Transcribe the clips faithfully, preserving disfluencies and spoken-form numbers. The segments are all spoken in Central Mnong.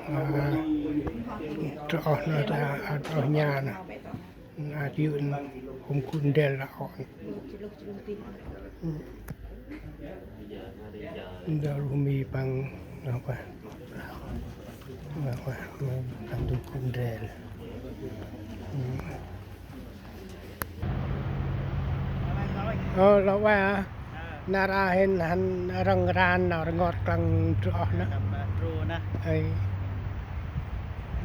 Ơ, trôh nă, trôh nha nă. Nă, jêng hôm gŭ ndrel lah ôh. Ndrel hôm i păng, nă, păng du gŭ ndrel. Ơ, lah ueh a. Nar aơ hên hăn rŏng ran nau rngot klăng trôh nă. Ơi.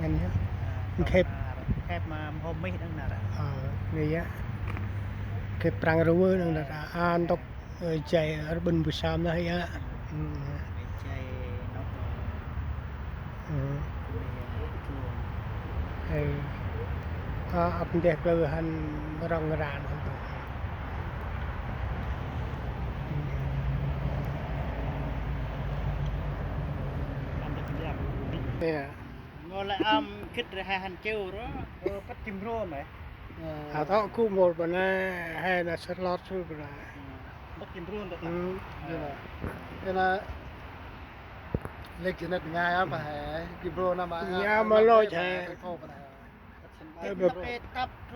Ngăn yơh. Nkhêp. Nkhêp ma mhôm mih đăng nar aơ. Ơ, nây yơh. Nkhêp prăng rvơ đăng nar aơ. A, ntŭk, ơ, jay rbŭn bu sam nă yơh. Jay ntŭk. Ơ. Ơ, ăp ndeh plư hăn rŏng ran hăn tŭk. Ơ. Ngô lĕ am khĭt rê he hăn chiu rô. Ơ, pât jĭm rô mê. Ơ. A, tŏ gŭ mâu bơh nê, he nă sơr lor sui bơh nê. Pât jĭm rô ndơ. Ơ, ơ. Ê nă, lĕ jêh nĕt ngai a bơh he, jĭm rô nă ma. Ngai ma lôch he.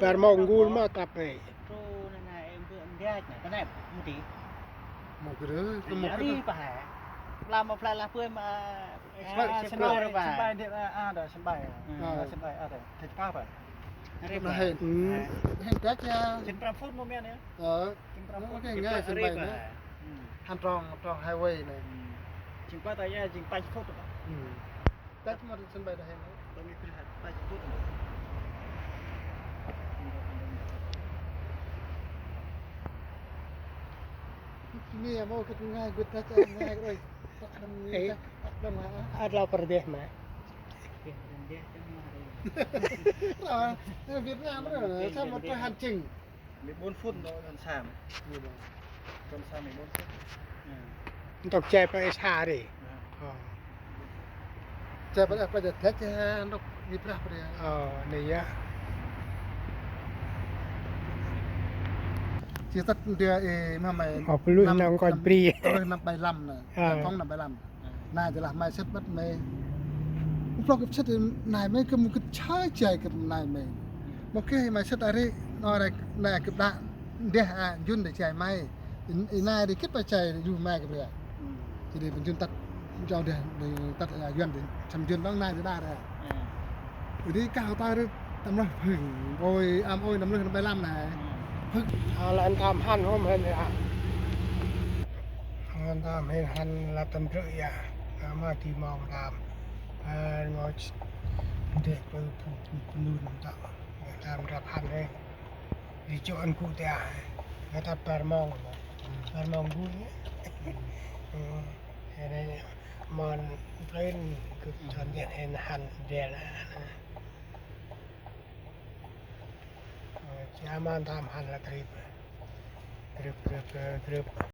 Bar mông ngul ma tăp nê. Trô nê nê, em bơh em biach nê, ta nê, mâu di. Mâu kơ rơ, mâu kơ rơ. Ri bơh he. Lam ma play lah bơh ma. Sân bay, sân bay, sân bay, a, a, đó, sân bay. Ơ. A, sân bay, a, đó. Thịt cá phải. Ri bơh he. Ơ. He, tét ya. Jĭm prăm phút mâu miên ya. Ơ. Jĭm prăm phút. Mâu kơ ngai sân bay nă. Hăn trong, trong highway nê. Jĭm pa ta ya, jĭm pa phút. Ơ. Test ma sân bay ta hên. Tông i pil hăt, ta jemput. Ni mâu kơ ngai gŭt ta ngai rồi. Ê. Ăt lah pơrdeh ma. Pơrdeh chăng ma. Rồi, Việt Nam rồi, sao mà tôi hành trình. Mười bốn phút đó, Tuần Sam. Tuần Sam mười bốn phút. Ntŭk jay pa sa ri. Ơ. Jay pa, pa jay thét jay ntŭk ni prah pa ri. Ơ, nê yơh. Jay tât ndơ ê ma may. Ơ, pơlui năm, nâng kon năm, bri. Pơlui năm bảy lăm nè. Ơ. Năm không năm bảy lăm. Nai tơ lah may sĭt bât may. Plŏk kơ sĭt nai may kơ mâu gĭt chă jay kơ nai may. Mâu kơ may sĭt a ri, nô ri, nai kơ đă, ndeh a, njŭn đe jay may. I, i nai ri gĭt pa jay yu may kơ bri a. Jêh ri păng njŭn tât, jao đe, đe tât a yuăn đe, săm njŭn đŏng nai đe đa ri. Ri kah ta ri tâm lơh phưng, ôi, am ôi tâm lơh năm bảy lăm nè. Phưng. A, lĕ ăn tâm hăn hôm hên a. Ăn tâm hên hăn lăp tâm trư̆ ya. A, ma ti mong tâm. A, ngoi ch-, deh pơ phu, phu, phu nun tâm. Tâm rap hăn hên. Ri chô ăn gŭ tia. Ngă tâm bar mong. Bar mong gŭ ya. Ơ, hên hên. Mon plên gŭ chon deh hên hăn deh la. Ơ, chia mon tâm hăn la trip. Trip, trip, trip, trip.